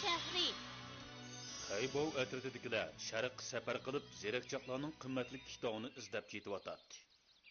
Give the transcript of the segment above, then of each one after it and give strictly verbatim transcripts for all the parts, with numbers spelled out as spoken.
شەھىرى. خەيباۋ ئەترىتىدىكىلەر شەرققە سەپەر قىلىپ، زېرەكچاقلارنىڭ قىممەتلىك ئىككى تاۋىنى ئىزدەپ كېتىۋاتاتتى.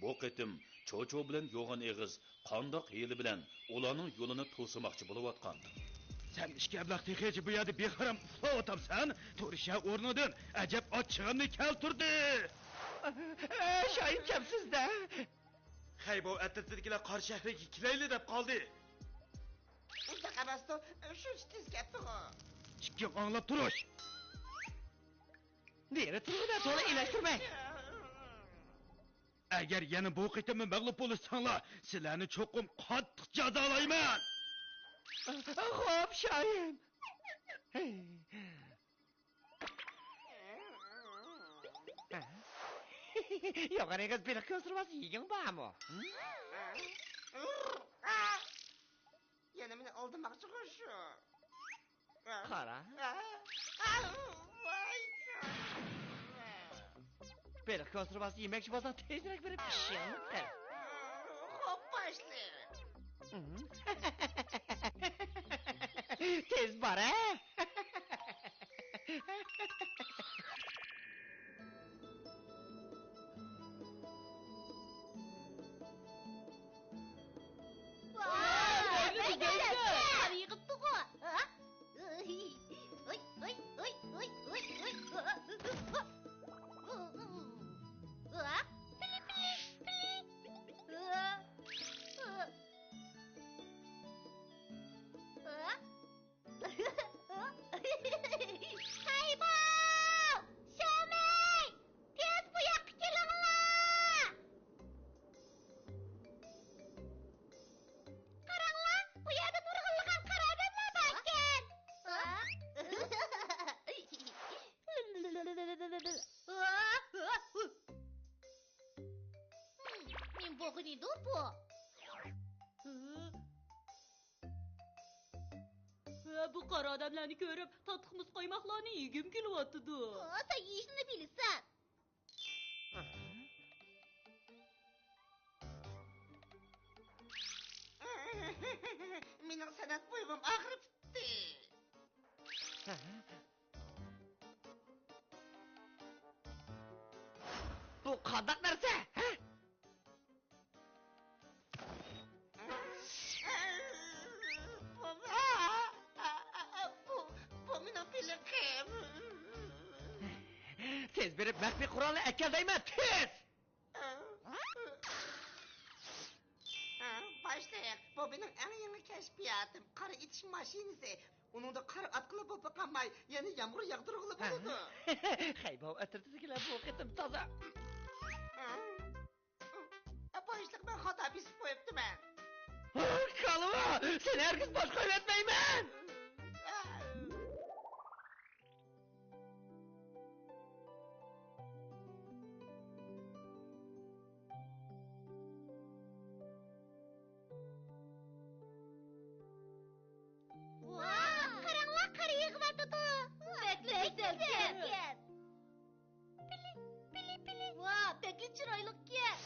بۇ قېتىم چوچۇ بىلەن يوغان ئېغىز قانداق ھىيلە بىلەن ئۇلارنىڭ يولىنى توسىماقچى بولۇۋاتقاندۇ؟ سەن ئىككى ئەبلەخ تېخىچە بۇ يەردە بىخەرەم ئۇخلاۋاتامسەن؟ تۇرۇشە ئورنىدىن ئەجەب ئاچچىقىمنى كەلتۈردى. ئە، شايىم كەپسىز-دە. خەيباۋ ئەترىتىدىكىلەر قارا شەھەرگە كېلەيلى دەپ قالدى. ئۇنداق ئەمەستۇ، شۇنچە تېز كەتتىغۇ. ئىككىڭ ئاڭلاپ تۇرۇش. نېرى تۇرغۇدە، تولا ئىلەشتۈرمەي. ئەگەر يەنە بۇ قېتىممۇ مەغلۇپ بولۇشساڭلار، سىلەرنى چوقۇم قاتتىق جازالايمەن. خوپ، شايىم. يوغان ئېغىز بېلىق كونسېرۋاسى يېگۈڭ بارمۇ؟ يەنە مېنى ئالدىماقچىغۇ شۇ. قارا. ۋاي. بېلىق كونسېرۋاسى يېمەكچى بولساڭ، تېزرەك بېرىپ ئىشىڭنى قىل. خوپ، باشلىق. تېز بار، ھە؟ ۋاي، بەك ياخشى! قان يىغىپتىغۇ! ھە؟ ھوي، ھوي، ھوي. ھە؟ پىلى، پىلى، پىلى. ھە؟ ھە؟ ھە؟ خەيباۋ! شامەي! تېز بۇ ياققا كېلىڭلار! قاراڭلار، بۇ يەردە نۇرغۇنلىغان قارا ئادەملەر باركەن! نېمە بولغىنىدۇ بۇ؟ ھە، بۇ قارا ئادەملەرنى كۆرۈپ، تاتلىق مۇز قايماقلارنى يېگۈم كېلىۋاتىدۇ. ئا، سەن يېيىشنى بىلىسەن. مېنىڭ سەنئەت بۇيرۇم ئاغرىپ كېتتى. بۇ قانداق نەرسە، ھە؟ بۇ، بۇ، بۇ مېنىڭ پېلىقىم. تېز بېرىپ مەخپىي قورالنى ئەكەل دەيمەن، تېز! باشلىق، بۇ مېنىڭ ئەڭ يېڭى كەشپىياتىم، قارا ئېتىش ماشىنىسى. ئۇنىڭدا قار ئاتقىلى بولۇپ قالماي، يەنە يامغۇر ياغدۇرغىلى بولىدۇ. خەيباۋ ئەترىتىدىكىلەر بۇ قېتىم تازا. باشلىق، مەن خاتا بېسىپ قويۇپتىمەن. كالىۋا، سېنى ھەرگىز بوش قويۇۋەتمەيمەن! ۋاھ، قاراڭلار، قار يېغىۋاتىدۇ. بەكلا گۈزەلكەن. پىلى، پىلى، پىلى. ۋاھ، بەكلا چىرايلىقكەن.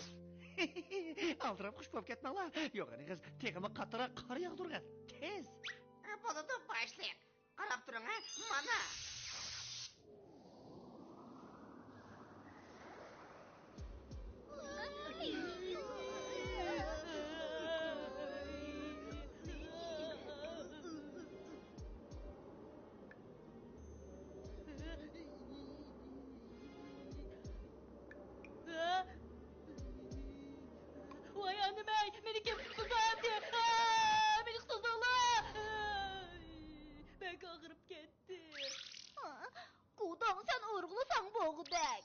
ئالدىراپ خۇش بولۇپ كەتمەڭلار. يوغان ئېغىز، تېخىمۇ قاتتىقراق قار ياغدۇرغىن. تېز. بولىدۇ، باشلىق. قاراپ تۇرۇڭ، ھە؟ مانا. ۋاي ئانىمەي، مېنى كىم قۇتقۇزدى؟ ئا، مېنى قۇتقۇزدۇڭلار! بەك ئاغرىپ كەتتى. گۇداڭ، سەن ئۇرغۇلىساڭ بولغۇدەك.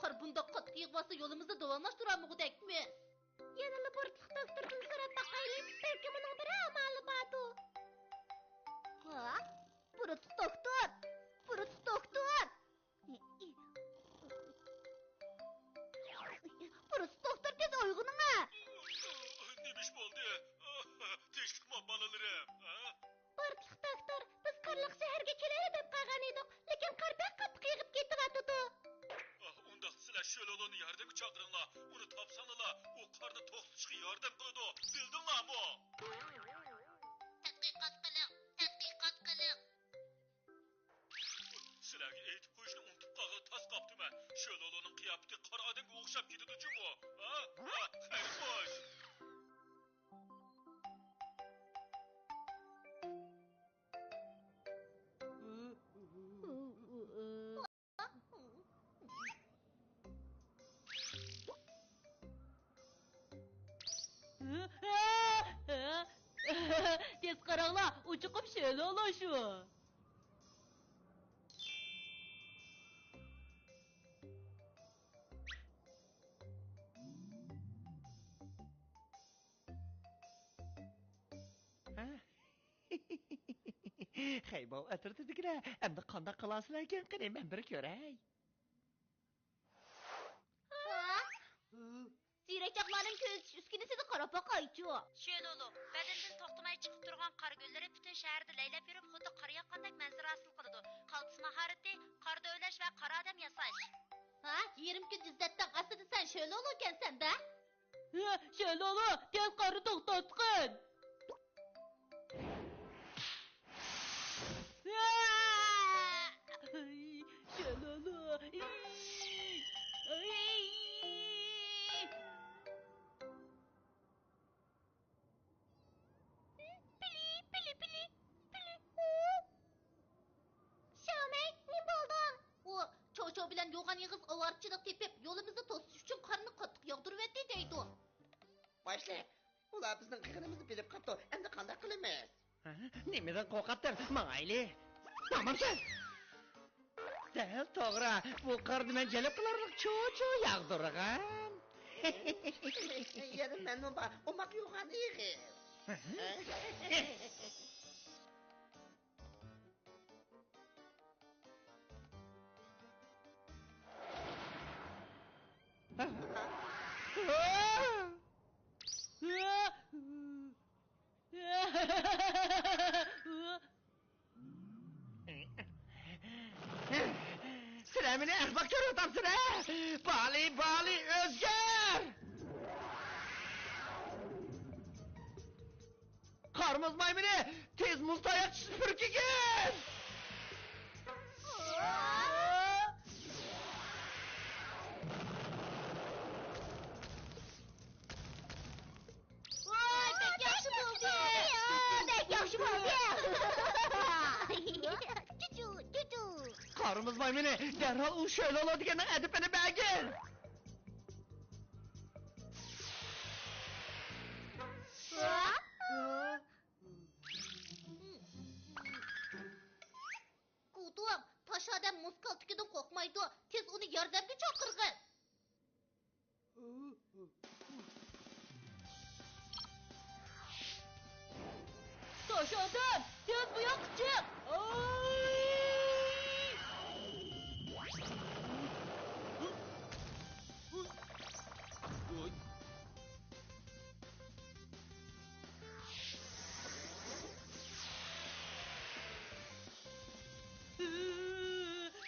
قار بۇنداق قاتتىق يېغىۋاتسا، يولىمىزنى داۋاملاشتۇرالمىغۇدەكمىز. يەنىلا بۇرۇتلۇق دوختۇردىن سوراپ باقايلى، بەلكىم ئۇنىڭ بىر ئامالى باردۇ. ھا؟ بۇرۇتلۇق دوختۇر! بۇرۇتلۇق دوختۇر! بۇرۇتلۇق دوختۇر، تېز ئويغىنىڭە! نېمە ئىش بولدى؟ تىنچلىقمۇ، بالىلىرىم؟ ھا؟ بۇرۇتلۇق دوختۇر، بىز قارلىق شەھەرگە كېلەيلى دەپ قالغان ئىدۇق، لېكىن قار بەك قاتتىق يېغىپ كېتىۋاتىدۇ. ئۇنداقتا سىلەر شۆلولونى ياردەمگە چاقىرىڭلار، ئۇنى تاپساڭلارلا، ئۇ قارنى توختىتىشقا ياردەم قىلىدۇ، بىلدىڭلارمۇ؟ شۆلولۇنىڭ قىياپىتى قارا ئادەمگە ئوخشاپ كېتىدۇ جۇمۇ. ھە؟ ھە، خەير خوش. تېز قاراڭلار، ئۇ چوقۇم شۆلولۇ شۇ. ھە؟ خەيباۋ ئەترىتىدىكىلەر ئەمدى قانداق قىلارسىلەركىن، قېنى، مەن بىر كۆرەي. ھە؟ زېرەكچاقلارنىڭ كۆزىتىش ئۈسكۈنىسىدە قاراپ باقايچۇ. شۆلولۇ، بەدىنىدىن توختىماي چىقىپ تۇرغان قار گۈللىرى پۈتۈن شەھەردە لەيلەپ يۈرۈپ، خۇددى قار ياغقاندەك مەنزىرە ھاسىل قىلىدۇ. قالتىس ماھارىتى، قاردا ئويناش ۋە قارا ئادەم ياساش. ھە، يېرىم كۈن ئىزدەتتىڭ، ئەسلىدە سەن شۆلولۇكەنسەن-دە. ھە، شۆلولۇ، تېز قارنى توختاتقىن. ھە! ئاي، شۆلولۇ. ئاي. پىلى، پىلى، پىلى، پىلى. شاۋمەي، نېمە بولدۇڭ؟ ئۇ چوچو بىلەن يوغان ئېغىز ئاۋارىچىلىق تېپىپ، يولىمىزنى توسۇش ئۈچۈن قارنى قاتتىق ياغدۇرۇۋەتتى دەيدۇ. باشلىق، ئۇلار بىزنىڭ قىلغىنىمىزنى بىلىپ قاپتۇ. ئەمدى قانداق قىلىمىز؟ ھە؟ نېمىدىن قورقاتتىڭ؟ ماڭايلى. ماڭمامسەن؟ دەل توغرا. بۇ قارنى مەن جەلپ قىلارلىق چوچو ياغدۇرغان. يەنە مەنمۇ بار. ئوماق يوغان ئېغىز. ھە؟ سىلەر مېنى ئەخمەق كۆرۈۋاتامسىلەر؟ بالى، بالى، ئۆزگەر! قار مۇز مايمۇنى، تېز مۇز تاياقچىسى پۈركۈگۈن! ۋاي، بەك ياخشى بولدى! بەك ياخشى بولدى! چۇچۇ، چۇچۇ! قار مۇز مايمۇنى، دەرھال ئۇ شۆلولۇ دېگەننىڭ ئەدىپىنى بەرگىن! گۇدۇڭ، تاش ئادەم مۇز كالتىكىدىن قورقمايدۇ. تېز ئۇنى ياردەمگە چاقىرغىن. تاش ئادەم، تېز بۇ ياققا چىق! ئاي!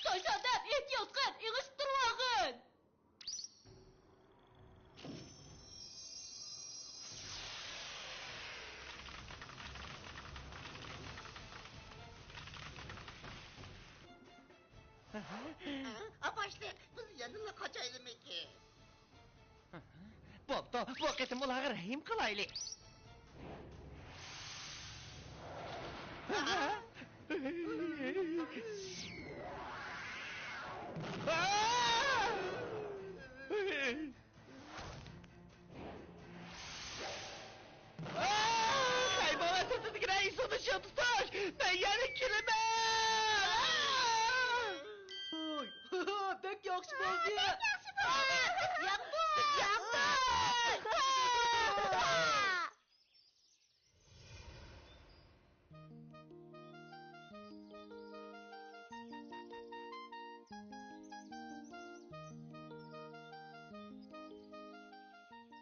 تاش ئادەم، ئېھتىيات قىل، ئېغىشىپ تۇرۇۋالغىن! ئاپاشلىق، بىز يەنىلا قاچايلىمىكىن؟ بوپتۇ، بۇ قېتىم ئۇلارغا رەھىم قىلايلى. خەيبەر ئەترىتىدىكىلەر ئېسىڭدە چىڭ تۇتۇش! مەن يەنە كېلىمەن! ۋاي، بەك ياخشى بولدى! بەك ياخشى بولدى! ياقتۇ! ياقتۇ!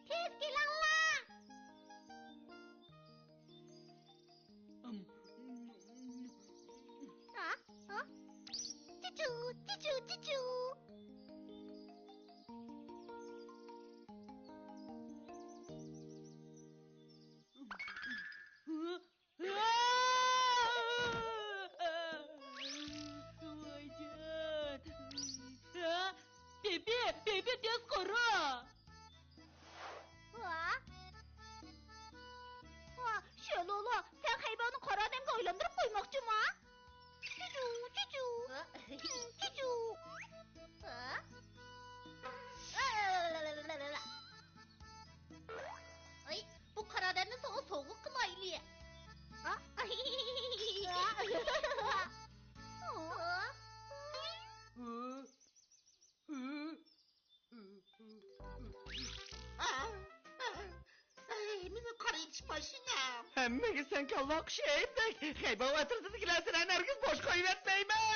تېز كېلىڭلار! ھا؟ ھا؟ چىچۇ، چىچۇ، چىچۇ! ۋايجان! ھە؟ ماشىنام. ھەممىگە سەن كاللا ئوخشايدەك. خەيبەر ئەترىتىدىكىلەر سېنى ھەرگىز بوش قويۇۋەتمەيمەن.